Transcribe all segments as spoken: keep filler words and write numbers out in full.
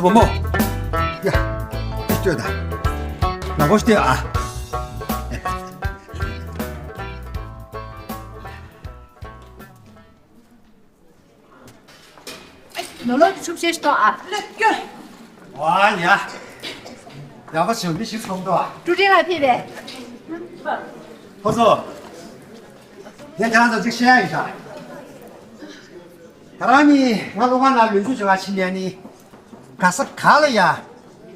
བུ་མོ། ཡ། ལྟོས་དང་། ལག་པ་ལྟོས་ཨ། ནོར་ལོག་གི་ཆུ་བཤལ་ཞིག་གཏོང་ཨ། ལེགས་སྐྱོ། ཨ་ཡ། ཡག་པོ་བྱུང་། མི་ཞིག་ཚོགས་འདུག་ཨ། ཀྲུ་ཀྲིང་ལགས་ཕེབས་པས། ཁོ་ཚོ། ངས་ཁྱེད་རང་ཚོ་གཅིག་བཤད་ཡ་ཡིན་ཤག་ད་རང་གཉིས་ང་སློབ་ཁང་ནང་ལོན་ཆུ་བྱེད་ག་ཕྱིན་ནས་ནི། ག་ས་ག་ལ་ཡ།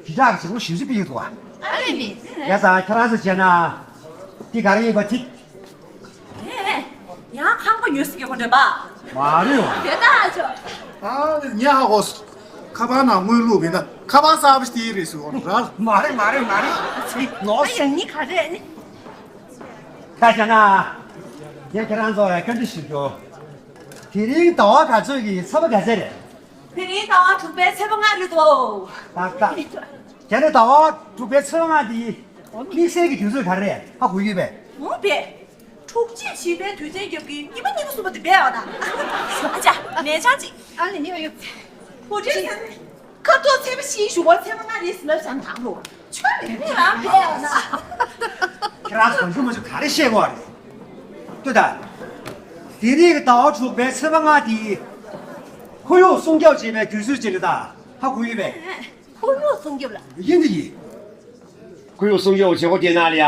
དྲིལ་བསྒྲགས་ཀྱི་བྱེད་སྒོ་ཞེ་པོ་ཅིག་སྤེལ་གྱི་འདུག་ཨ། ཨ་ལས་མི། ཡ་ཙང་ཁྱེད་རང་ཚོ་བྱས་ན། འདི་ག་རེ་ཡིན་པ་དེ། ཨེ། ཡང་ཁང་པ་ཉོས་ཟེར་གྱི་ཁོ་འདྲ་པ། མ་རེད་བ། དེ་ལྟ་ཨ་ཅོ། ཨ་ལས་ངས་ཧ་གོ་སོང་། ཁ་པར་ནང་དངུལ་བླུགས་པས་ན་ཁ་པར་གསར་པ་ཞིག་དེའི་རེད་ཟེར་གོ་ར། མ་རེད་མ་རེད་མ་རེད། ནོ། ཨ་ཡང་ནི་ག་རེ་ནི། ཁ་བྱས་ན། ངས་ཁྱེད་རང་ཚོ་ལ་བཀའ་འདྲི་ཞུ་རྒྱུ། དེ་རིང་ཟླ་བ་ག་ཚོད་ཀྱི་ཚེས་པ་ག་ཚོད་རེད། དེ་རིང་ཟླ་བ་དྲུག་པའི་ཚེས་པ་ལྔ་རེད་དོ། ཏག་ཏག་དེ་ནས་ཟླ་བ་དྲུག་པའི་ཚེས་པ་ལྔ་དེ་དམིགས་བསལ་གྱི་དུས་ཚོད་ག་རེ་རེད། ཧ་གོ་གི་ཡོད་པས། འོ་པས། འཁྲུག་ཆེན་བཞི་པའི་དུས་ཆེན་རྒྱབ་ཀྱི་ཉི་མ་གཉིས་པ་གསུམ་པ་དེ་འབད་ཡོད་ན། ཨ་ཅག་ནས་ཆང་ཅིག་ཨ་ལས་ནི་ཡོད། ཁོ་ཚོས་ཁ་ཐོག་ཚེས་པ་བཞིའི་གཞུག་གུ་ཚེས་པ་ལྔ་རེད་ཟེར་ལབ་བཞག་དང་ལོ། ཆོས་ལས་མེད་ལ་འབད་ཡོད་ན། ཁྱེད་རང་ཚོ་གང་བྱུང་མ་བྱུང་ག་རེ་བཤད་དགོས་རེད། ལྟོས་དང་། དེ་རིང་གི་ཟླ་བ་དྲུག་པའི་ཚེས་པ་ལྔ་དེ། ཁོར་ཡུག་སྲུང་སྐྱོབ་བྱེད་པའི་དུས་ཚོད་ཅིག་རེད་ད། ཧ་གོ་ཡོད་པས། ཁོར་ཡུག་སྲུང་སྐྱོབ་ལ། ཡིན་དེ་ཡིན། ཁོར་ཡུག་སྲུང་སྐྱོབ་བྱེད་སྒོ་དེ་ནང་ལ་ཡ།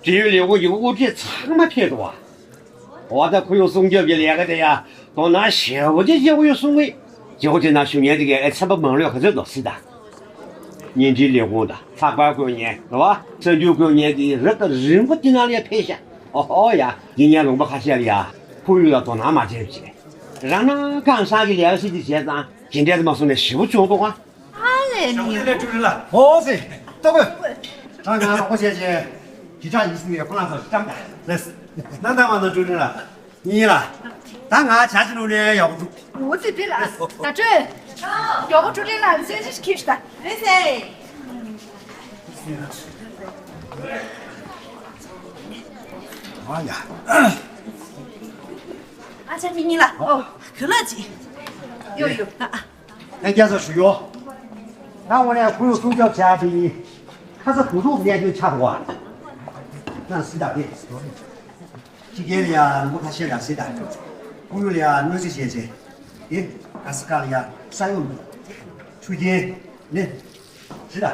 འབྲེལ་ཡོད་ལས་ཁུངས་ཀྱི་དབུ་ཁྲིད་ཚང་མ་ཕེབས་འདུག་བ། འོ་ད་ཁོར་ཡུག་སྲུང་སྐྱོབ་ཀྱི་ལས་ཀ་དེ་ཡ། དོ་སྣང་ཞེ་པོ་ཅིག་བྱེད་དགོས་ཡོད་གསུང་གི། བྱེད་སྒོ་དེ་ནང་ཞུགས་མཁན་དེ་གའི་ཨེ་ཚན་པ་མང་ལོས་ག་ཚོད་འདུག་སྲིད་ད། བརྙན་འཕྲིན་ལས་ཁུངས་དང་ལྷག་པར་བཀོད་མཁན་རེད་བ། གསར་འགྱུར་བཀོད་མཁན་དེ་རབ་དང་རིམ་པ་དེ་ནང་ལ་ཡ་ཕེབས་ཤག་ཨོ་ཧོ་ཡ། འདི་ངའི་ལུང་པ་ཁ་ཤས་ལ་ཡ། ཁོར་ཡུག་ལ་དོ་སྣང་མ་བྱས་པ་བྱས། རང་སྣང་གང་ཟག་གི་ལས་ཀ་ཞིག་དེ་བྱས་ཙང་དེ་འདྲས་དེ་མ་སོང་ནས་ཞེ་པོ་བྱུང་འདུག་ག་ཨ་ལས་ཞོགས་ནི། ལས་ཀྲུའུ་རིན་ལགས། ཨོ་ཙི། ལྟོ་གོས། ང་ང་རོགས་པ་བྱས་རྗེས། དྲིལ་བསྒྲགས་ཡིན་ཟིན་ནས་ཁོ་རང་ཚོར་བཀྲམ་ད། ལེས། ན་ད་མ་ན་ཀྲུའུ་རིན་ལགས། ཡིན་ལ། ད་ང་བྱ་ཅི་ནུ་ནས་ཡག་པོ་འདུག་ཨོ་ཙི་བི་ལ། ད་ཀྲུའུ། ཡག་པོ་ཀྲུའུ་རིན་ལགས་སེམས་ཤིག་ཁྱིམ་ཤི་ད། ལེས་སེ། ཨ་ཡ། ཨ་ཅག་མི་ཉིད་ལ། ཨོ། གུ་ལ་ཅི། ཡོ་ཡོ། ཨ་ཨ། ལྷན་རྒྱས་ཚོ་ཞུ་ཡོ། ང་དངོས་གནས་ཁོར་ཡུག་སྲུང་སྐྱོབ་བྱ་དེ་ཁ་ཚ་དགོས་གཏུགས་གནད་དོན་ཆགས་འདུག་བ། ན་སྲིད་ད་དེ། ཕྱི་རྒྱལ་ལ་ཡང་ལུང་པ་ཁ་ཤས་ལ་སྲིད་ད། ཁོར་ཡུག་ལ་ཡང་གནོད་འཚེ་བྱས་རྗེས། དེ་ག་ས་ག་ལ་ཡང་ས་ཡོམ་དང་། ཆུ་རྐྱེན་ནི། སྲིད་ད།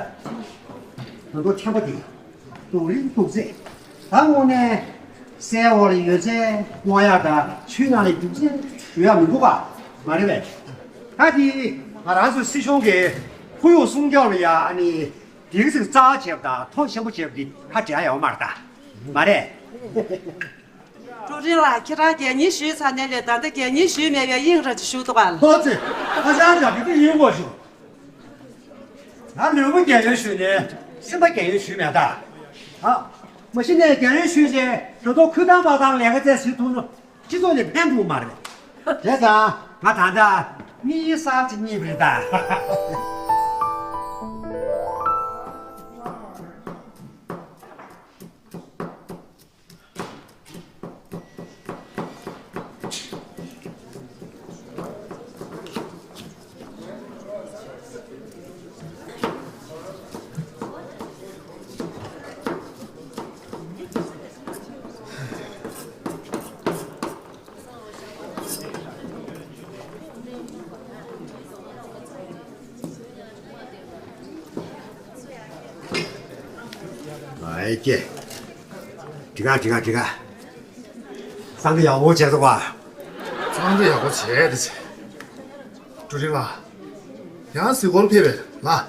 ང་ཚོ་ཐན་པ་དེ། སྡུག་རིགས་སྡུག་ཚེ། ད་དངོས་གནས། སའི་འོག་ལ་ཡོད་ཚད་སྔོག་ཡག་དང་ཆུའི་ནང་ལ་རྒྱུག་ཚད་ཞུ་ཡག་མི་འདུག་ག་མ་རེད་པས། ད་དེ་ང་རང་ཚོའི་སྲིད་གཞུང་གིས་ཁོར་ཡུག་སྲུང་སྐྱོབ་ལ་ཡ་ཨ་ནི་དེ་ག་ཚོད་རྩ་བ་བྱེད་པ་དང་མཐོང་ཆེན་པོ་བྱེད་པ་འདི་ཧ་འགྲན་ཡོད་མ་རེད་ད། མ་རེད། ཀྲུའུ་རིན་ལགས། ཁྱེད་རང་རྒྱལ་གཉེར་ཞུས་ཚར་ནས་ལས་ད་ལྟ་རྒྱལ་གཉེར་ཞུས་མེད་པའི་དབྱིངས་ར་ཅིག་ཞུ་འདུག་ག་ཧོ་ཙི། ཨ་ཅག་ཅག་གི་དེ་ཡིན་དགོས་ཞུ། ང་ལུས་པོ་རྒྱལ་ཡོལ་ཞུས་ནས་སེམས་པ་རྒྱལ་ཡོལ་ཞུས་མེད་ད། ཨ། མ་གཞི་ནས་རྒྱལ་ཡོལ་ཞུས་རྗེས་ད་དུང་ཁུར་ཐང་མ་ཐང་ལས་ཀ་བཙལ་ཟིན་ཐུབ་ན་སྤྱི་ཚོགས་ལ་ཕན་ཐོགས་མ་རེད། བྱས་ཙང་ང་ད་ལྟ་མི་གསར་ཅིག་རྙེད་པ་རེད་ད། ཨེ་ཀྱེ། དྲི་ག་དྲི་ག་དྲི་ག་སང་གི་ཡག་པོ་བྱས་སོང་བ། སང་གི་ཡག་པོ་བྱས་ཏེ་བྱས། ཀྲུའུ་རིན་ལགས། ཡང་གཟིགས་སྐོར་ཕེབས་པས་ལགས།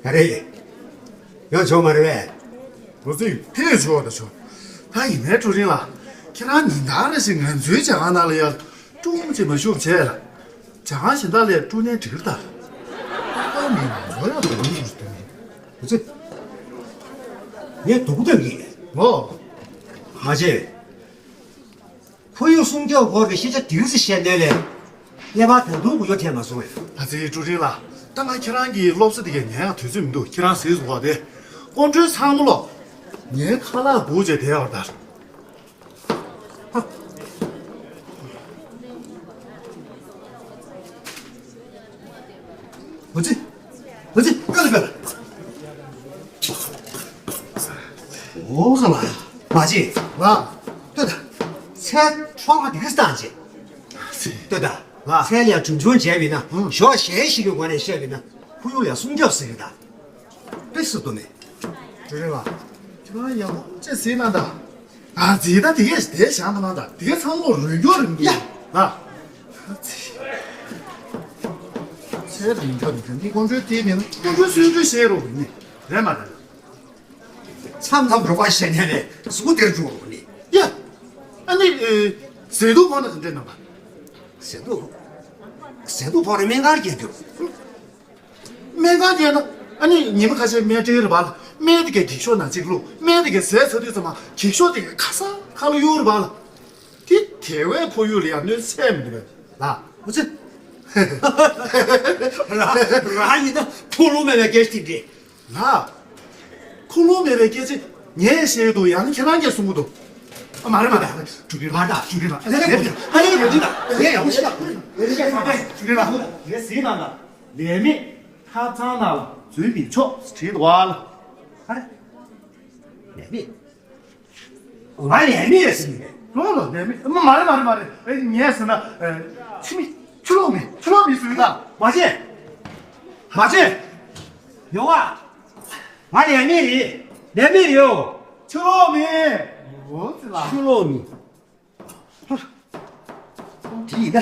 ག་རེ། ཡོང་ཆོག་མ་རེད་པས། ལོ་ཚིགས་ཕེབས་ཆོག་ད་ཆོག་ད་ཡིན་ནའི་ཀྲུའུ་རིན་ལགས། ཁྱེད་རང་ཉིན་ལྟར་རེ་བཞིན་ང་ཚོའི་ཇ་ཁང་ནང་ལ་ཡར་ཀྲུང་ཅེས་མ་བཞུགས་བྱས་ལ། ཇ་ཁང་གཞན་དག་ལས་ཀྲུང་ནའི་འགྲིག་གི་རེད་ད། ཏག་ཏག་མིན་ང་ཚོ་ཡང་སྡུག་རུས་ཞུ་དོན་མིན། ཨུ་ཙི། ངས་སྡུག་དོན་གྱིས། ཨོ། མ་བྱེད། ཁོར་ཡུག་སྲུང་སྐྱོབ་སྐོར་གྱི་ཤེས་བྱ་དེ་རིང་ཙམ་བཤད་ནའི་ལས། ཀླད་པ་ད་དུང་འགུལ་སྐྱོད་ཐེབས་མ་སོང་བས། ད་ཚེ་ཀྲུའུ་རིན་ལགས། ད་ང་ཁྱེད་རང་གི་སློབ་གསོ་དེ་གས་ཉན་ཡག་དུས་ཚོད་མི་འདུག་ཁྱེད་རང་གཟིགས་སོང་བ་དེ། སྐུ་མགྲོན་ཚང་མ་ལོག་ངའི་ཁ་ལག་སྦུག་བྱས་བསྡད་ཡོད་ད། ཧ། ཨུ་ཙི། འོ་ཟེར་ལ། མ་བྱེད། ལ། ལྟོས་དང་། ཚལ་ཁྲོམ་ཁ་དེ་ག་སྟངས་བྱེད། ལྟོས་དང་། ལ། ཚལ་ལ་གྲོན་ཆུང་བྱས་པ་ཡིན་ན། ཨང་། ཞོ་གཞན་ཞིག་གི་སྒོ་ནས་བཤད་པ་ཡིན་ན། ཁོར་ཡུག་ལ་སྲུང་སྐྱོབ་ཟེར་གི་ད། དཔེ་སྲིད་དོ་མེད། ཀྲུའུ་རིན་ལགས། ཁྱེད་རང་ཡག་པོ་ཅིག་གཟིགས་གནང་དང་། ཨ་ཙི། ད་དེ་གས་དེ་བཞག་གནང་དང་། དེ་ཚང་མ་རུལ་རྒྱུ་རུལ་རྒྱུ། ཡ། ཨ་ཙི། ཚལ་རིན་ཐབས་རིན་འདི་ཀོང་ཇོའི་ལྟས་མིན་ན་ཀོང་ཇོའི་སྲོལ་རྒྱུན་བཤད་རོགས་ནི་རེད་མ་རེད། མཚམས་མཚམས་རོགས་པ་བཤད་མཁན་རེད། གཟུགས་པོ་དེར་འགྲོ་རོགས་ནི། ཡ། ཨ་ནི། ཨེ། ཟས་དུག་ཕོག་ན་ག་འདྲས་གནང་བ། ཟས་དུག་ཟས་དུག་ཕོག་ན་སྨན་ཁང་སྐྱེལ་རྒྱུ། སྨན་ཁང་བསྐྱལ་ན། ཨ་ནི་ཉི་མ་ཁ་ཤས་སྨན་སྤྲད་རེད་པ་ལ། སྨན་དེ་གའི་འགྱིག་ཤོག་ནང་གཅིག་བླུགས། སྨན་དེ་གའི་ཟས་ཟ་དུས་ཙམ་པ་འགྱིག་ཤོག་དེ་གའི་ཁ་སང་ཁ་ལོ་གཡུག་རེད་པ་ལ། དེ་དེ་བས་ཁོར་ཡུག་ལ་ཡང་གནོད་ཚད་མི་འདུག་པས་ལ། འོ་ཙི། རང་རང་ཡིན་ན་ཁུངས་ལུང་མེད་པའི་སྐད་ཆ་དེ་འདྲས། ལ། ཁུངས་ལུང་མེད་པའི་སྐད་ཆ་ངས་བཤད་འདུག་ཡང་ན་ཁྱེད་རང་གིས་གསུང་གི་འདུག་ཨ། མ་རེད་མ་རེད། ཀྲུའུ་རིན་ལགས། ཀྲུའུ་རིན་ལགས། ཨ་ལས་ལས། ཨ་ལས་ལས། ངས་ཡག་པོ་བྱས་ན། ཀྲུའུ་རིན་ལགས། ངས་གཟིགས་གནང་དང་། ལས་མེད་ཐབ་ཚང་ནང་ལ་འཛུལ་མི་ཆོག་བྲིས་འདུག་པ་ལ། ཨ་རེ། ལས་མེད། ང་ལས་མེད་ཟེར་གྱི་མེད། ལོ་ལོ། ལས་མེད། མ་མ་རེད་མ་རེད་མ་རེད། ཨེ། ངས་ཟེར་ན། ཨེ། ཕྱི་མི་ཕྱི་ལོགས་མི་ཕྱི་ལོགས་མི་ཟེར་ད། མ་བྱེད། མ་བྱེད། ཡོང་བ། ང་ལས་མེད་རེད། ལས་མེད་རེད་འོ། ཕྱི་ལོགས་མི། འོ་ཙི་ལ། ཕྱི་ལོགས་མི། དེ་ཡིན་ད།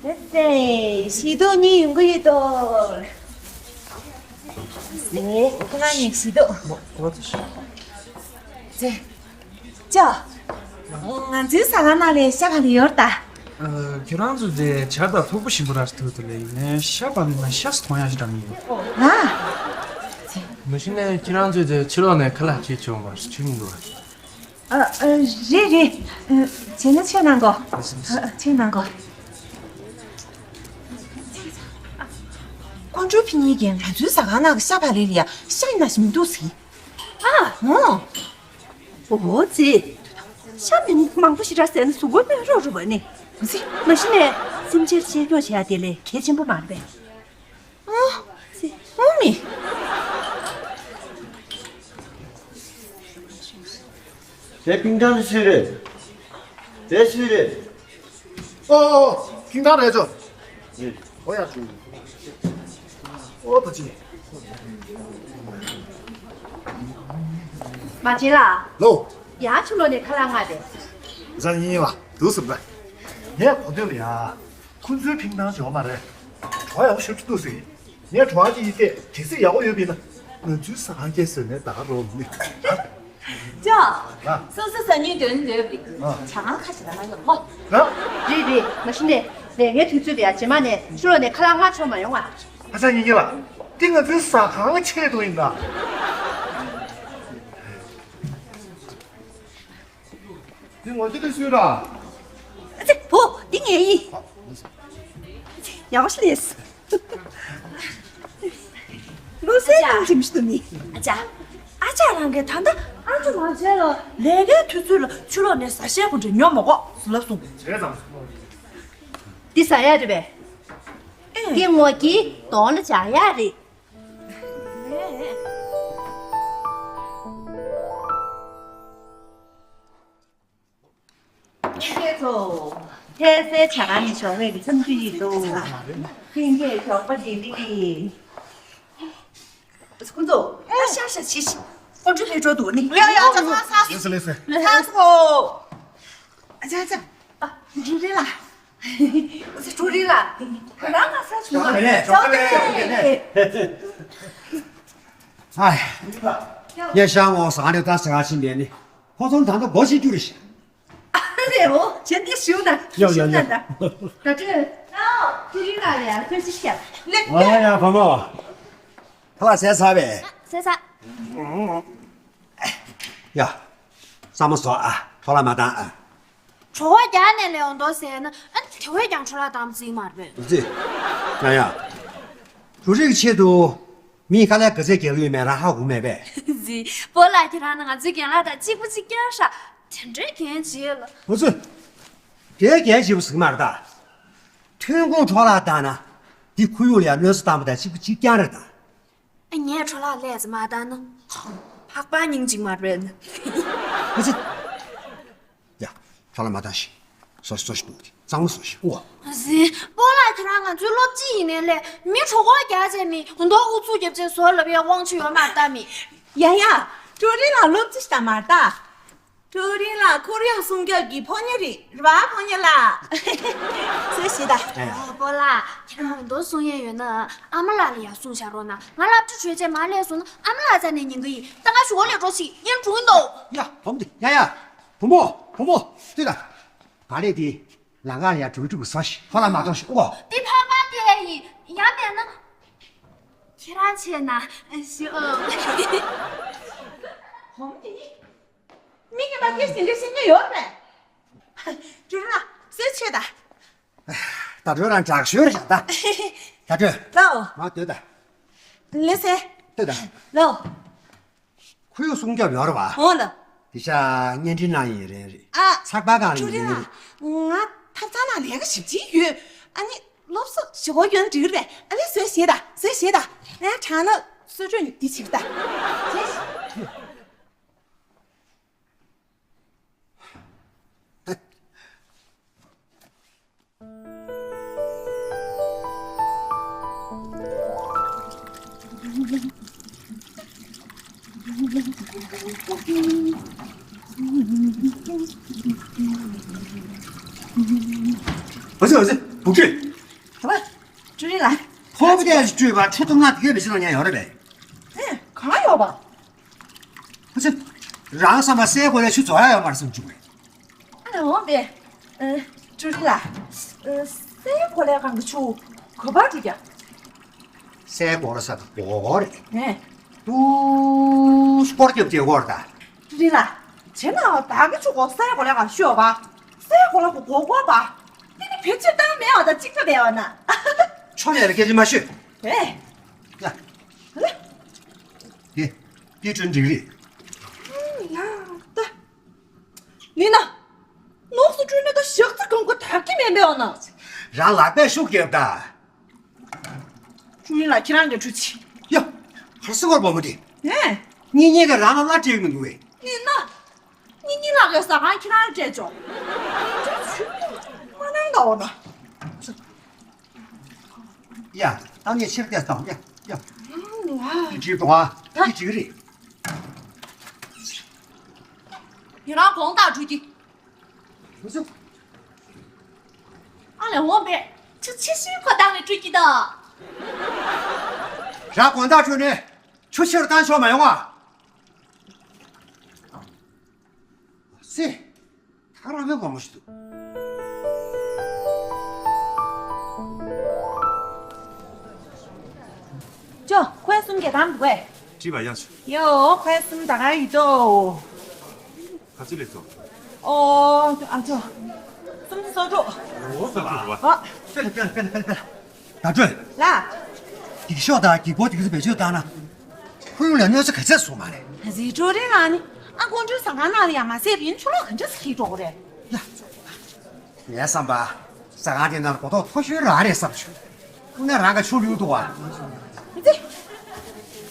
ལགས་སེ། ཞི་དུ་གཉིས་ཡོང་གི་ཡོད་དོ། ལགས་སེ། ཁོ་རང་གཉིས་ཞི་དུ། ཙེ། ཅོ། ང་ཚོའི་ཟ་ཁང་ནང་ལ་ཤ་ག་ལེར་ཡོད་ད། ཨ། ཁྱེད་རང་ཚོ་དེ་ཇ་དང་ཕོར་པ་ཞིམ་པོ་རག་ཐུབ་ཐུབ་ལས་ཡིན་ནའི་ཤ་པ་ནི་ན་ཤ་སུ་མཐོང་ཡག་ཞིག་འདྲ་མི་ཡོད། ཨ། མ་གཞི་ནས་ཁྱེད་རང་ཚོས་དེ་ཕྱི་ལོགས་ནས་ཁ་ལག་ཁྱེར་བྱུང་བ་ཞིག་མི་འདུག་ཨ། ཨ། ཨ། རེད་རེད། ཨ། བྱས་ན་ཕྱིར་གནང་གོ། ཨ། ཕྱིར་གནང་གོ། ཀོང་ཇོ་ཕི་གཉིས་ཀྱིས་ང་ཚོའི་ཟ་ཁང་ནང་གི་ཤ་བག་ལེབ་ལ་ཡ་ཤ་ཡིན་ན་ཞིག་མི་འདུག་ཟེར། ཨ། འོ། འོ་ཙི། ཤ་མི་མང་པོ་ཞིག་རག་ཟེར་ན་གཟུགས་པོ་གནོད་རོགས་རུ་བ་ནི། ཙི། མ་གཞི་ནས་སེམས་ཅན་གཅེས་སྐྱོང་བྱེད་ཡ་དེ་ལས་གལ་ཆེན་པོ་མ་རེད་པས། ཨོ་ཙི། འོ་མི། དེ་པིན་ཀྲང་སུ་རེད། དེ་སུ་རེད། ཨོ་ཨོ། ཨོ། ཀིང་ཀྲང་རེད་ཅོ། ཨོ་ཡ། ཨོ་ད་ཅི། མ་བྱེད་ལ། ལོ། ཡང་ཕྱི་ལོགས་ནས་ཁ་ལག་མངགས་ཏེ། ཟ་ཡིན་ལ་འདུག་སེ་ལ། ངས་གོ་དོན་ལ་ཡ། ཁོ་ཚོའི་ཕིང་ཐང་བྱེད་པ་མ་རེད། བྲོ་བ་ཡག་པོ་ཞེ་པོ་ཅིག་འདུག་ཟེར། ངས་བྲོ་བ་ཅིག་ཡིན་ཏེ་གལ་སྲིད་ཡག་པོ་ཡོད་པ་ཡིན་ན། ང་ཚོའི་ཟ་ཁང་སྐྱེལ་ཟེར་ནས་ད་ག་རོགས་མི། ཅོ། ཨ། སོ་སོ་ཟ་སྙིང་འདོད་འདོད་པའི་ཨ། ཇ་ཁང་ཁ་ཤས་ལ་ང་ཡོང་ངོ་། ཨ། རེད་རེད། མ་གཞི་ནས་ལས་ཀའི་དུས་ཚོད་ལ་ཡ་རྗེས་མ་ནས་ཕྱི་ལོགས་ནས་ཁ་ལག་མངགས་ཆོག་མ་ཡོང་ང་། ཨ་ཅག་ཉིན་གྱི་ལ། འདི་ང་ཚོའི་ཟ་ཁང་གི་ཆེད་དུ་ཡིན་ད། འདི་ངོ་ཅི་དེ་སུས་ར། ཨ་ཙི། བུ། འདི་ངའི་ཡིན། ཡག་པོ་ཞིག་ལས། བློ་གསལ་གཏོང་ཅིག་མི་ཤི་དུ་མི། ཨ་ཅག་ཨ་ཅག་རང་གིས་ད་ལྟ་ཨ་ཅོ་མ་བྱས་ལ་ལས་ཀའི་དུས་ཚོད་ལ་ཕྱི་ལོགས་ནས་ཟ་ཤེས་པོ་འདྲ་ཉོ་མ་དགོས་ཟེར་ལབ་སོང་། བྱས་ཙང་། འདི་ཟ་ཡ་རེད་པས། ཨེ། འདི་ངོ་གི་གདོང་ལ་འཇགས་ཡ་རེད། ཁྱེད་ཚོ། ཐལ་སའི་ཇ་ཁང་ནས་ཞོགས་པའི་གི་འཚམས་འདྲི་ཡིན་འདུག་ལྷན་རྒྱས་ཞོགས་པ་བདེ་ལེགས། ཁོང་ཚོ། ཨ། ཤ་ཤ་ཤི་ཤི། ཨོ་འདྲི་ལས་འགྲོ་འདུག་ནི། ཡ་ཡ་ཡ། ཚ་ཚ་ཚ། ལེ་སི་ལེ་སི། ཚ་ཚ། ཨ་ཅག་ཨ་ཅག་ཨ། འདྲི་རེད་ལ། ཨོ་ཙི། ཀྲུའུ་རིན་ལགས། ཁོ་རང་ང་ས་བྱུང་བ། ཨ། ངས་ཤ་ངོ་ཟ་ནས་ད་ཟ་ཁང་ཕྱིན་པས་ནི། ཁོ་ཚོར་ད་ལྟ་སྒོ་ཕྱེ་རྒྱུ་རེད་ཤག་ཨ་རེ། འོ། བྱས་ན་ཞུ་ན། ཡོ་ཡོ་ཞུ་ན་ཡོ། ད། ད་ཀྲུའུ་རིན་ལགས་ལ་ཡང་ཐུགས་རྗེ་ཆེ། ལེགས། ཨ་ཡ། བུ་མོ། ཁ་ལག་ཟས་ཚར་བས། ཟས་ཚར། ཡ། ས་མོ་ཟོ་ཨ། འཕྲོ་བརླག་མ་བཏང་ཨ། བྲོ་བ་རྒྱག་ནས་ལས་འོང་དོ་ཟེར་ན། ཨ། དེ་བས་ཀྱང་འཕྲོ་བརླག་བཏང་རྩིས་མ་རེད་པས། ཙི། ཡ་ཡ། ཀྲུའུ་རིན་གྱི་ཆེད་དུ་མིས་དཀའ་ལས་ག་ཚད་རྒྱག་གི་ཡོད་མེད་རང་ཧ་གོ་མེད་པས། ཙི། སྤོ་ལགས་ཁྱེད་རང་ནི་ང་ཚོའི་རྒན་ལགས་དང་གཅིག་པ་གཅིག་རྐྱང་ཤག་དེ་འདྲའི་འགན་བྱེད་ལ། འོ་ཙི། དེའི་འགན་བྱེད་པ་ཟིག་མ་རེད་ད། ཐོན་ཁུངས་འཕྲོ་བརླག་བཏང་ན། འདི་ཁོར་ཡུག་ལ་ཡང་གནོད་འཚེ་བཏང་པ་དང་གཅིག་པ་གཅིག་རྐྱང་རེད་ད། ངས་འཕྲོ་བརླག་ལས་ཙམ་མ་བཏང་ན། ཕག་པ་སྙིང་གཅིག་མ་རེད་ན། ཨ་ཙི། ཡ། འཕྲོ་བརླག་མ་བཏང་ཞིག་བཟོ་ཞིག་བཟོ་ཞིག་འདུག་གི། གཙང་མ་བཟོ་ཞིག་ཨོ། ཨ་ཙི། སྤོ་ལགས། ཁྱེད་རང་ང་ཚོའི་སློབ་སྤྱི་ཡིན་ནའི་ལས། མི་གྲོད་ཁོག་རྒྱགས་བྱས་ནས་མདོག་ཨུ་ཚུགས་རྒྱབ་བྱས་བཟོ་ལབ་ཡ་དབང་ཆ་ཡོད་མ་རེད་ད་མི། ཡ་ཡ། ཀྲུའུ་རིན་ལགས་སློབ་སྤྱི་ཞིག་ད་མ་རེད་ད། ཀྲུའུ་རིན་ལགས་ཁོར་ཡུག་སྲུང་སྐྱོབ་ཀྱི་ཕོ་ཉ་རེད། རེད་པ། ཕོ་ཉ་ལགས། གསོལ་ཞིག་ད། ཨ། སྤོ་ལགས། ཁྱེད་རང་མདོག་གསུང་ཡས་ཡོད་ན་ཨ་མ་ལགས་ལ་ཡ་གསུང་བྱ་རོགས་གནང་། ང་སློབ་གྲྭ་གྲོལ་རྗེས་མར་སླེབས་སོང་ན་ཨ་མ་ལགས་རྩ་ནས་ཉན་གི་ཡིན། ད་ང་གཞུག་གུ་ལས་འགྲོ་ཞིག་ཡིན་འགྲོ་གི་འདུག་ཡ། བུ་མོ་འདི། ཡ་ཡ། བུ་མོ། བུ་མོ། ལྟོས་དང་། ག་ལེ་དེ། ལམ་ཁ་ལ་ཡ་འགྲོ་གི་འགྲོ་གི་བཟོ་ཞིག་འཕྲོ་བརླག་མ་གཏོང་ཞིག་ཨོ། འདི་ཕག་པ་དེ་ཡིན། ཡང་མེད་ན། ཁྱེད་རང་བྱས་ན་ཞུ་ཨོ། བུ་མོ་དེ། མི་གི་མ་སྐད་ཞིག་འདི་ཤེས་ཀྱི་ཡོད་པས། ཀྲུའུ་རིན་ལགས་གསོལ་ཆེ་ད། ད་ཀྲུའུ་རང་དྲག་ཤོས་རེད་ཤག་ད། ད་ཀྲུའུ། ལགས་འོ། མ་སྡོད་ད། ལགས་སེ། ལྟོས་ད། ལགས་འོ། ཁོར་ཡུག་སྲུང་སྐྱོབ་ཡོད་རེད་པ། འོ་ལགས། དེ་ཤ་བརྙན་འཕྲིན་ནང་ཡིན་རེད་རེད། ཨ། ཚགས་པར་སྒང་ལ་ཡིན་རེད་རེད། ཀྲུའུ་རིན་ལགས། ང་ཐབ་ཚང་ནང་ལས་ཀ་ཞིབ་ཕྱིན་ཡོད། ཨ་ནི་སློབ་གསོ་ཞུ་སྒོ་ཡོད་ན་འགྲིག་རེད། ཨ་ལས་བཟོས་བཞེས་ད། བཟོས་བཞེས་ད། ངས་དྲང་ན་གསོལ་མགྲོན་འདི་བྱེད་ཀྱི་ད། ཨ་ཙི་ཨ་ཙི། བུ་ཁྲིད། ག་པ། ཀྲུའུ་རིན་ལགས། ཕོར་པ་དེ་ཅིག་བཀྲུས་པ་ཆུ་ཐུང་ང་དེ་གས་མི་ཤེས་ན་ཉན་ཡོད་རེད་པས། ཨེ། གང་ཡོད་པ། ཨ་ཙི། རང་བསམ་པ་སའི་གོ་ལའི་ཆུ་རྫོགས་ཡ་ཡོད་མ་རེད་བསམ་བྱུང་བས། ཨ་ལས་འོང་པས། ཨ། ཀྲུའུ་རིན་ལགས། ཨ། སའི་གོ་ལའི་སྒང་གི་ཆུ་ག་པར་འགྲོ་རྒྱུ། སའི་གོ་ལ་ས་གི་གོ་རེད། ཨེ། ཏུ་སྐོར་རྒྱབ་བྱེད་གོ་རེད་ད། ཀྲུའུ་རིན་ལགས། བྱས་ན་བདག་གི་ཆུ་གོ་སའི་གོ་ལའི་སྒང་ཤོད་པ། སའི་གོ་ལ་གོ་གོ་གོ་པ། དེ་ནི་བེད་སྤྱོད་བཏང་མེད་པ་དང་གཅིག་པ་བསྡད་པ་ན། ཆོ་ལས་ལ་སྐད་ཆ་མ་ཤོད། ཨེ། ཡ། ཨ་ལས། དེ། དེ་ཀྲུའུ་རིན་འགྲིག་རེད། ཨ་ཡ་ད། ནི་ན། ནོག་སུ་ཀྲུའུ་རིན་ད་ཞག་རྩི་གང་གོ་ཐག་གི་མེད་པའི་འོ་ན། རང་ལག་པས་ཤུགས་རྒྱབ་ད། ཀྲུའུ་རིན་ལགས་ཁྱེད་རང་གིས་ཁྲུས་ཆེ། ཡ། ཧར་སི་ཧོར་བུ་མོ་དེ། ཨེ། གཉིས་གཉིས་ཀ་རང་ལ་སླ་བྲེལ་མི་འདུག་བས། ནི་ན། གཉིས་གཉིས་ལགས་ཀྱི་ཟ་ཁང་ཁྱེད་རང་སྤྲད་ཆོག་མ་གནང་ད་འོ་ན། ཡ། ཨ་ནི་ཕྱིར་བལྟས་དང་། ཡ་ཡ། ཨ་ལ། འདི་བྲིས་དང་ཨ། འདི་འགྲིག་གི་རེད། ཡིན་རང་དགོང་དག་འགྲོ་གི། ཨ་ལས་འོང་པས། ཆུ་ཕྱི་ཤུན་ཁ་བཏང་ནས་སྤྲོད་ཀྱི་ད། རང་དགོང་དག་འགྲོ་ནས་ཆུ་ཕྱིར་བཏང་ཆོག་མ་ཡོང་ཨ། སེ། ཐག་རང་བའི་སྒོར་མོ་ཞིག་འདུག་ཅོ། ཁོའི་གསུམ་གྱི་དང་འདུག་གས། བྲིས་པ་ཡག་ཤོས། ཡོ། ཁོའི་གསུམ་ད་ག་ཡོད་དོ། ག་ཚོད་ལས་ཚོ། ཨོ། ཨ་ཅོ། སུམ་ཅུ་སོ་དྲུག་ཨོ་ས་ལ། ཨ། སྤེལ་སྤེལ་སྤེལ་སྤེལ་སྤེལ། ད་སྤྲོད། ལ། འགྱིག་ཤོག་དང་འགྱིག་ཕོར་དེ་ག་ཚོད་བེད་སྤྱོད་བཏང་ན། ཁོར་ཡུག་ལ་གནོད་འཚེ་ག་ཚད་བཟོ་མ་རེད། རི་ཀྲུའུ་རིན་ལགས་ནི་ཨ་ཀོང་ཀྲུའུ་ཟ་ཁང་ནང་ལ་ཡང་མ་ཟད་རིན་ཆུ་ལོག་ག་འདྲ་ཟིག་འཁྱེར་འགྲོ་གི་རེད། ཡ། ངའི་བསམ་པ། ཟ་ཁང་དེ་ནང་གོ་རྟོགས་མཐོ་ཤོས་རང་རེད་བསམ་བྱུང་། དངོས་གནས་རང་ག་ཆུ་ལུད་འདུག་བ། ཙི།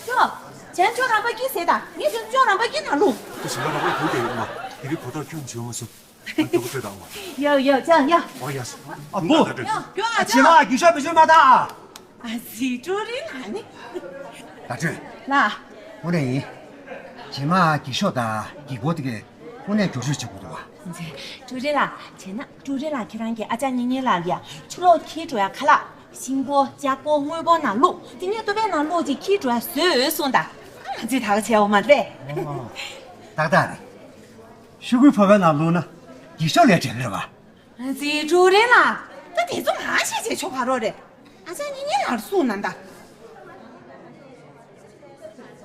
ཅོ། ཅན་ཅོ་རམ་པ་ཀི་ཟེར་དང་ངས་ཅོ་ཅོ་རམ་པ་ཀི་ནང་ལུག་དེ་ཞིང་ཁ་རང་པའི་བུ་དེ་ཡོད་མ། དེ་གའི་གོ་རྟོགས་ཁྱོན་བྱེད་མ་སོང་། ཨ་ནི་ཁོ་ཚོས་དང་བ། ཡོ་ཡོ་ཅང་ཡ། ཨོ་ཡ། ཨ་མོ། ཡོ་ཡོ་ཅང་། རྗེས་མ་འགྱིག་ཤོག་བེད་སྤྱོད་མ་བཏང་། ཨ་ཙི་ཀྲུའུ་རིན་ལགས་ནི། ད་ཀྲུའུ། ལ། དངོས་གནས་ཡིན། རྗེས་མ་འགྱིག་ཤོག་དང་འགྱིག་ཕོར་དེ་གས་དངོས་གནས་བསྒྱུར་བཅོས་བྱེད་དགོས་འདུག་བ། ཀྲུའུ་རིན་ལགས། བྱས་ན་ཀྲུའུ་རིན་ལགས་ཁྱེད་རང་གིས་ཨ་ཅག་གཉིས་གཉིས་ལགས་ལ་ཡ་ཆུ་ལོག་འཁྱེར་འགྲོ་ཡ་ཁ་ལག་ཤིང་ཕོར་ལྕགས་ཕོར་དངུལ་ཕོར་ནང་བླུགས། དེ་ནས་ཏོ་པའི་ནང་བླུགས་ཅིག་འཁྱེར་འགྲོ་ཡ་བཟོས་གསུངས་དང་། ང་ཚོས་ད་ག་བྱས་འོ་མ་རེད། ཏག་ཏག་རེད། ཤོག་གུ་ཕོར་པའི་ནང་བླུགས་ན་འགྱིག་ཤོག་ལས་བྲལ་གི་རེད་བ། ཙི་ཀྲུའུ་རིན་ལགས། ད་དེ་ཚོ་ང་ཤེས་བྱས་ཆོག་ག་རོགས་རེད། ཨ་ཅག་གཉིས་གཉིས་ལགས་གསུངས་ན་ད།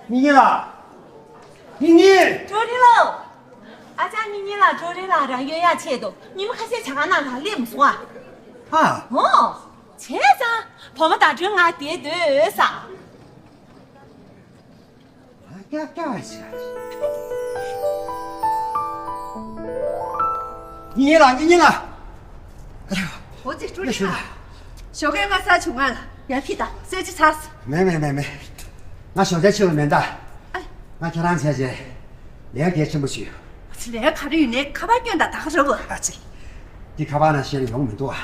གཉིས་གཉིས་ལགས། གཉིས་གཉིས། ཀྲུའུ་རིན་ལགས། ཨ་ཅག་གཉིས་གཉིས་ལགས་ཀྲུའུ་རིན་ལགས་རང་གཡོལ་ཡ་ཆེད་དུ་ཉིན་མོ་ཁ་ཤས་ཇ་ཁང་ནང་ལ་སླེབས་མ་སོང་ཨ། ཨ། འོ། བྱས་ཙང་བུ་མོ་ཟླ་སྒྲོན་ང་བསྡད་སྡོད་ས། ཀྱག་ཀྱག་བྱས། ཉིན་ལ་ཉིན་ལ། འོ་ཙི་ཀྲུའུ་ཀྲིན་ལགས། ཞོགས་ཀས་སྔ་ས་བྱུང་ང་ལ་ཡར་ཕྱིན་དང་གསོལ་ཇ་ཟ། མེད་མེད་མེད་མེད། ང་ཞོགས་ཇ་ཕྱིན་པ་མེད་ད། ཨ། ང་ཁྱེད་རང་བྱས་རྗེས་ལས་ཀ་གལ་ཆེན་པོ་ཞིག་ཡོད། ལས་ཀ་རེ་ཡོད་ནའི་ཁ་པར་སྐྱོན་དང་ད་ག་རེད་བ། ཨ་ཙི། འདི་ཁ་པར་ནང་བཤད་ན་ཡོང་མི་འདུག་ཨ།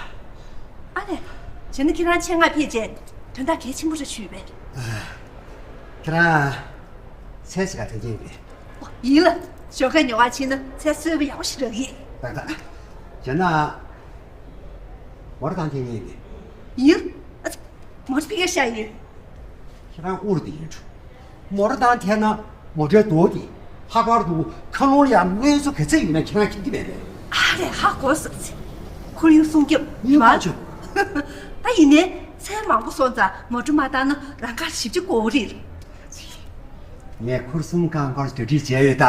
ཨ་ལས། བྱས་ན་ཁྱེད་རང་ཆེད་མངགས་ཕེབས་རྗེས་དོན་དག་གལ་ཆེན་པོ་རེ་ཞུས་པས། ཨ། ཁྱེད་རང་ཚལ་ཞིག་ག་ཐོན་གྱིན་རེད། ཡིན་ལ། ཞོགས་ཀས་ཉོ་བ་ཕྱིན་ན་ཚལ་སོས་པ་ཡག་པོ་ཞིག་རག་གི། ད་ད། བྱས་ན། མོ་ཊ་བཏང་ཐེངས་ཡིན་གི། ཡིན། ཨ་ཙི། མོ་ཊ་ཕ་གིར་བཞག་ཡོད། ཁྱེད་རང་དབུར་དེ་ཡིན་འགྲོ། མོ་ཊ་བཏང་ཐལ་ན་མོ་ཊའི་རྡོ་དེ་ལྷག་པར་དུ་མཁའ་རླུང་ལ་ཡང་གནོད་འཚེ་ག་ཚད་ཡོད་ན་ཁྱེད་རང་མཁྱེན་གྱི་མེད་པས། ཨ་ལས། ཧ་གོ་སོང་ཙི། ཁོར་ཡུག་སྲུང་སྐྱོབ་ཡིན་མ་བ་བྱུང་། ད་ཡིན་ནའི་ཚལ་མང་པོ་སོང་ཙང་མོ་ཊ་མ་བཏང་ན་རང་ཁ་ཞེ་པོ་ཅིག་དགོས་ཀྱི་རེད། ངས་ཁུར་གསུམ་རྐང་འཁོར་དུད་སྒྲིལ་བྱས་ཡོད་ད།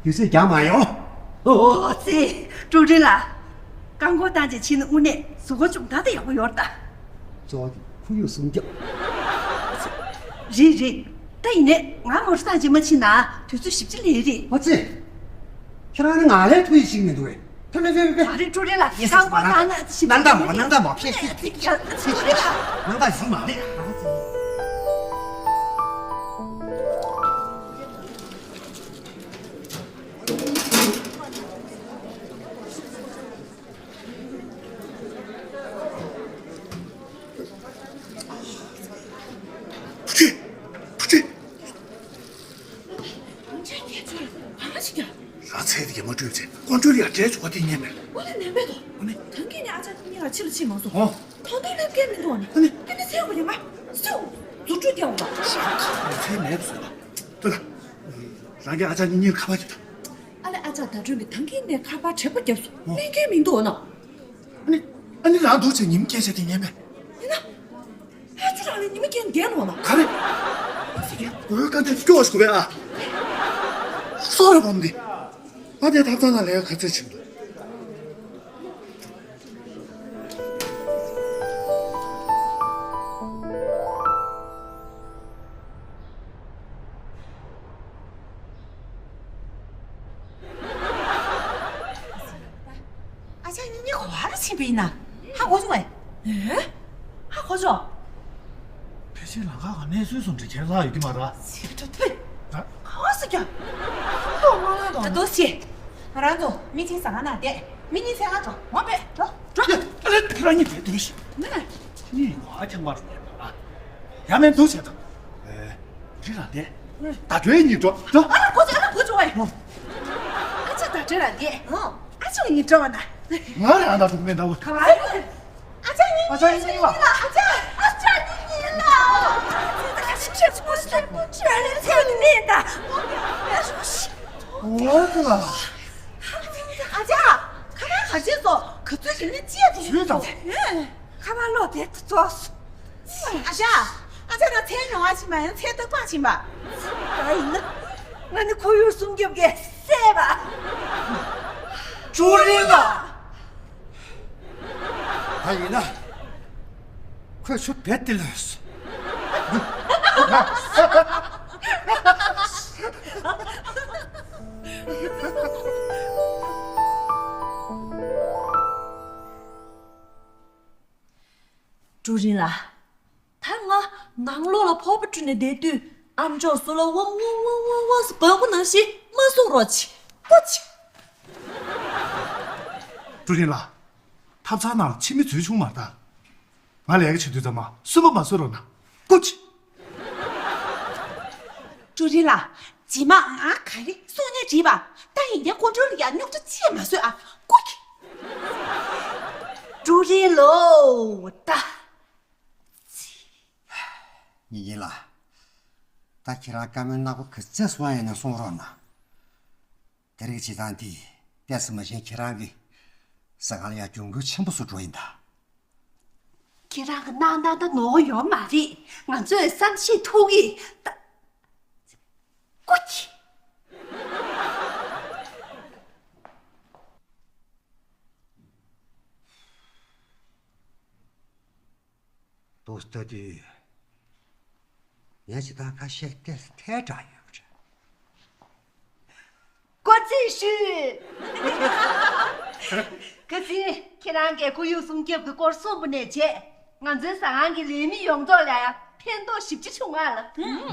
དུས་ཚོད་འགྱངས་མ་ཡོང་། ཨོ་ཙི། ཀྲུའུ་ཀྲིན་ལགས། རྐང་འཁོར་བཏང་རྗེས་ཕྱིན་ན་དངོས་གནས་གཟུགས་པོ་ཅུང་ད་ད་ཡག་པོ་ཡོད་རེད་ད། གཙོ་བོ་དེ་ཁོར་ཡུག་སྲུང་སྐྱོབ། རེད་རེད། ད་ཡིན་ནའི་ང་མོ་ཊ་བཏང་རྗེས་མ་ཕྱིན་ན་དུས་ཚོད་ཞེ་པོ་ཅིག་ལས་རེད། ཨོ་ཙི། ཁྱེད་རང་ནི་ང་ལས་ཐུ་ཡི་ཞིག་མི་འདུག་གས། ཕེབས་ཕེབས་ཕེབས་ཕེབས། ཨ་རེ་ཀྲུའུ་ཀྲིན་ལགས། ཡེ་སི་རྐང་འཁོར་བཏང་ན་ཞེ་པོ་ཅིག་ལས་རེད། ནང་ད་མོ་ནང་ད་མོ་ཕེབས་ཕེབས་ཕེབས། ཀྲུའུ་ཀྲིན་ལགས། ནང་ད་ཞུ་མ་རེད། བུ་ཁྲིད། བུ་ཁྲིད། རང་ཚེ་དེ་ག་མ་བསྐྲུན་ཚེ་ཀོང་ཇོ་ལ་ཡ་འབྲས་བཅུ་པ་དེ་ཉན་མེད། ཨོ་ལེ་ནན་པས་དོ། ཨོ་ནི། ཐང་གི་ནས་ཨ་ཅག་གཉིས་ལ་ཕྱི་ལ་ཕྱིན་མ་སོང་། ཨོ། ཐང་ཐང་སླེབས་མཁན་མི་འདུག་ཨ་ནི། ཨ་ནི། ཨ་ནི་ཚེ་བ་ཡ་མ་སུ་རྫུ་འཕྲུལ་སྐྱེ་བ་ལ། ཤ་ཁ་ཚེ་མེད་སོང་ལ། ལྟོས་ད། རང་གི་ཨ་ཅག་གཉིས་གཉིས་ཁ་པར་བརྒྱབ་ད། ཨ་ལེ་ཨ་ཅག་ཟླ་སྒྲོན་གྱིས་ཐང་གི་ནས་ཁ་པར་དྲེག་པོ་བརྒྱབ་སོང་། ཨོ། ལེན་མཁན་མི་འདུག་ཨ་ན། ཨ་ནི། ཨ་ནི་རང་འདུག་ཚེ་ཉིན་སྐད་ཆ་དེ་ཉན་མེད། ཡིན་ན། ཨ་ཅོ་རང་ལ་ཉི་མ་རྒྱན་བསྡད་ལོག་ན། ག་རེ། འོའི་དཀའ་འདྲེ་སྐྱོ་བ་ཞིག་རེད་ཨ། སོ་ར་བམ་འདི། ཨ་དེ་ཐབ་ཚང་ན་ལས་ཀ་ག་ཚོད་བྱེད་འདུག་ཨ་ཅག་གཉིས་གཉིས་ག་པར་ཕྱིན་པ་ཡིན་ན། ཧ་གོ་བྱུང་ངས། ཨེ། ཧ་གོ་བྱུང་། ཕལ་ཆེར་ལམ་ཁ་ག་གནས་ཚུལ་སོང་འདྲི་མཁན་ལྷག་ཡོད་ཀྱི་མ་རེད། ཚིག་ཐོ་ཐོས། ད། ག་བ་སུ་ཀྱང་། ཏོ་མ་ལ་ཏོ། ད་དོ་ཤི། ང་རང་ཚོ་མི་གཅིག་ཟ་ཁང་ནང་བསྡད། མི་གཉིས་འཚོལ་ག་འགྲོ། འོང་པས་འགྲོ། འགྲོ། ཡ། ཨ་ལེ་ཁྱེད་རང་གཉིས་བསྡད་དུས་ཤི། ནས། གཉིས་ནོ་ཨ་ཁྱང་མ་རུ་ནས་མ་ལ། ཡ་མེད་འདུག་བྱས་ད། ཨེ། རི་ར་བསྡད། ད་དྲོའི་གཉིས་འགྲོ་འགྲོ། ཨ་ལ་གོ་ཚོད་ཨ་ལ་གོ་ཚོད་ཨེ། ཨ་ཅག་ད་དྲོའི་ར་བསྡད། ཨ་ཅག་གཉིས་འགྲོ་བ་ན། ང་རང་ད་འགྲོ་མེད་ད་འོ། ག་བ་ཡོད། ཨ་ཅག་གཉིས་ཨ་ཅག་གཉིས་ལ། ཨ་ཅག་ཨ་ཅག་གཉིས་ལ། ཨ་ཅག་གཉིས་ལ། ཨ་ཅག་གཉིས་ལ། ཨ་ཅག་ཁ་ཁ་ག་ཅི་སོ་ག་ཚོད་ཞིག་ནི་ཅི་ཡ་ཐུབ་ཞུས་དང་། ཁ་པར་ལོག་དེ་ཚོ་སོ། ཨ་ཅག་ཨ་ཅག་ད་ཚལ་ཉོ་བ་ཕྱིན་པ་ཡང་ཚལ་བརྟག་པ་ཕྱིན་པ། ད་ཡིན་ན། ང་ནི་ཁོར་ཡུག་སྲུང་སྐྱོབ་ཀྱི་སྲས་པ། ཀྲུའུ་རིན་ལགས། ད་ཡིན་ན། ཁོས་ཆུ་བེད་དེ་ལོས། ཀྲུའུ་རིན་ལགས། ད་ང་ནང་ལོགས་ལ་ཕོར་པ་བཀྲུས་ནས་བསྡད་དུས་ཨ་མཆོག་སོ་ལ་ཝང་ཝང་ཝང་ཝང་ཝང་ཟེར་འབོད་སྐུལ་ནང་བཞིན་མ་གསུང་རོགས་གྱིས། ཀོ་ཅི། ཀྲུའུ་རིན་ལགས། ཐབ་ཚང་ནང་ལ་ཕྱི་མི་འཛུལ་བྱུང་མ་རེད་ད། ང་ལས་ཀ་བྱེད་དུས་ཙམ་མ་སུན་པོ་མ་བཟོ་རོགས་གནང་། ཀོ་ཅི། ཀྲུའུ་རིན་ལགས། རྗེས་མ་ང་ག་རེ་གསུང་ནས་བྲིས་པ། ད་ཡིན་ནའི་ཀོང་ཇོ་ལ་ཡ་རྙོག་དྲ་ཅི་ཡང་མ་བཟོས་ཨ། ཀོ་ཅི། ཀྲུའུ་རིན་ལོ། ད། ཉི་ཉི་ལགས། ད་ཁྱེད་རང་བཀའ་མོལ་གནག་པོ་ག་ཚད་གསུང་ཡ་ཡིན་ན་གསུང་རོགས་གནང་། དེ་རིགས་བྱེད་སྟངས་དེས་ཏོག་ཙམ་མ་གཞི་ཁྱེད་རང་གི་ཟ་ཁང་ལ་ཡང་གྱོང་གུན་ཆེན་པོ་བཟོ་འགྲོ་ཡིན་ད། ཁྱེད་རང་གི་གནང་སྟངས་ད་ནོར་ཡོད་མ་རེད། ང་ཚོས་བསམ་ཤེས་ཐུབ་ཀྱི་ད། ཀོ་ཅི། དུ་ལྟ་དུས། ངས་ཇི་ལྟར་ཁ་ཤས་ཏེ་ཐལ་དྲགས་ཡོད་པ་རེད། སྐུ་རྩེད་ཞུས། ག་ཟིན། ཁྱེད་རང་གིས་ཁོར་ཡུག་སྲུང་སྐྱོབ་ཀྱི་སྐོར་གསུངས་པ་ནས་བྱས། ང་ཚོའི་ཟ་ཁང་གི་ལས་མི་ཡོངས་རྫོགས་ལ་ཕན་ཐོགས་ཞེ་པོ་ཅིག་བྱུང་བ་ལ།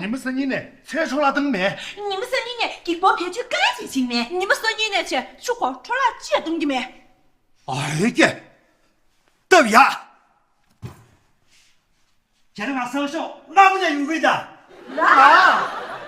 ཉི་མ་སང་ཉིན་ནས་ཚལ་འཕྲོ་བརླག་བཏང་མེད། ཉི་མ་སང་ཉིན་ནས་གི་སྤོ་བེད་སྤྱོད་གང་ཡང་བྱེད་ཀྱི་མེད། ཉི་མ་སང་ཉིན་ནས་བྱས་ཆུ་ཁོ་འཕྲོ་བརླག་ཅི་ཡང་གཏོང་གི་མེད། ཨ་ཧེ་ཀྱེ། སྟབས་ཡག་ཁྱེད་རང་ང་སང་ཞོགས་སྔ་མོ་ནས་ཡོང་གི་ཡིན་ད། ལ།